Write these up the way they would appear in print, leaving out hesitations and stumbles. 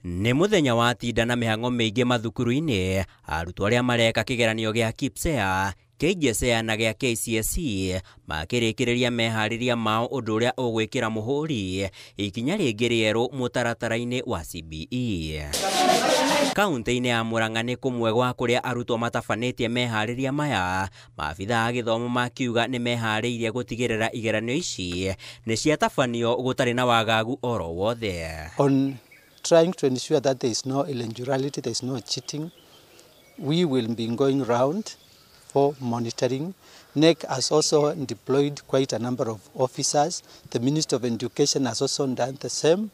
Nĩ mũthenya wa tinda na mĩhang'o mĩingĩ mathukuru-inĩ, arutwo arĩa mareka kĩgeranio gĩa KPSEA, KJSEA na gĩa KCSE makĩrĩkĩrĩria meharĩria mao ũndũ ũrĩa ũgwĩkĩra mũhũri ikinya rĩngĩ rĩerũ mũtaratara-inĩ wa CBE. Kaunti-inĩ ya Murang'a nĩ kũmwe gwa kũrĩa arutwo matabanĩtie meharĩria maya, maabithaa a gĩthomo makiuga nĩ meharĩirie gũtigĩrĩra igeranio ici nĩ ciatabanio gũtarĩ na wagagu oro wothe. On trying to ensure that there is no irregularity, there is no cheating, we will be going round for monitoring. KNEC has also deployed quite a number of officers. The Minister of Education has also done the same.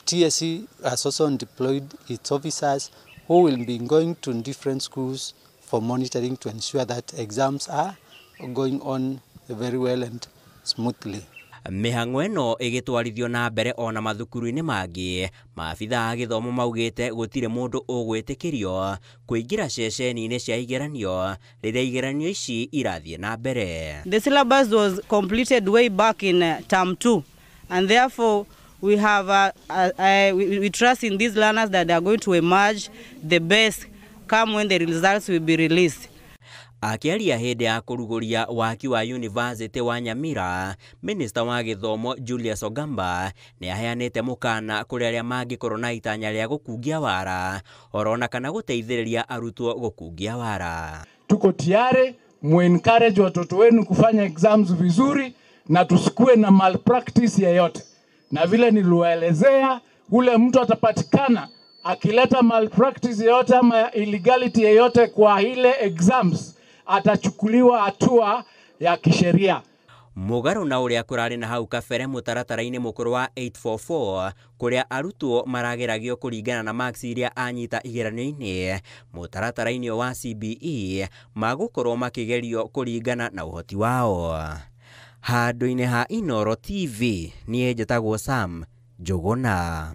TSC has also deployed its officers who will be going to different schools for monitoring to ensure that exams are going on very well and smoothly. Mĩhang'o ĩno ĩgĩtwarithio na mbere ona mathukuru-inĩ mangĩ, maabithaa a gĩthomo maugĩte gũtirĩ mũndũ ũgwĩtĩkĩrio kũingĩra ceceni-inĩ cia igeranio rĩrĩa igeranio ici irathiĩ na mbere. The syllabus was completed way back in term 2, and therefore we have we trust in these learners that they are going to emerge the best come when the results will be released. Akĩaria hĩndĩ ya kũrugũria waki wa University wa Nyamira, Minista wa gĩthomo Julius Ogamba nĩ aheanĩte mũkana kũrĩ arĩa mangĩkorwo na itanya rĩa gũkungia wara orona kana gũteithĩrĩria arutwo gũkungia wara. Tuko tayari muencourage watoto wenu kufanya exams vizuri na tusikue na malpractice yeyote. Na vile niliwaelezea, ule mtu atapatikana akileta malpractice yeyote ama illegality yeyote kwa ile exams atachukuliwa hatua ya kisheria. Mũgarũ na ũrĩa kũrarĩ na hau kabere mũtaratara-inĩ mũkũrũ wa 844 kũrĩa arutwo marageragio kũringana na marks iria anyita igeranio-inĩ, mũtaratara-inĩ wa CBE magũkorwo makĩgerio kũringana na ũhoti wao. Handũ-inĩ ha Inooro TV, niĩ njĩtagwo Sam Njũgũna.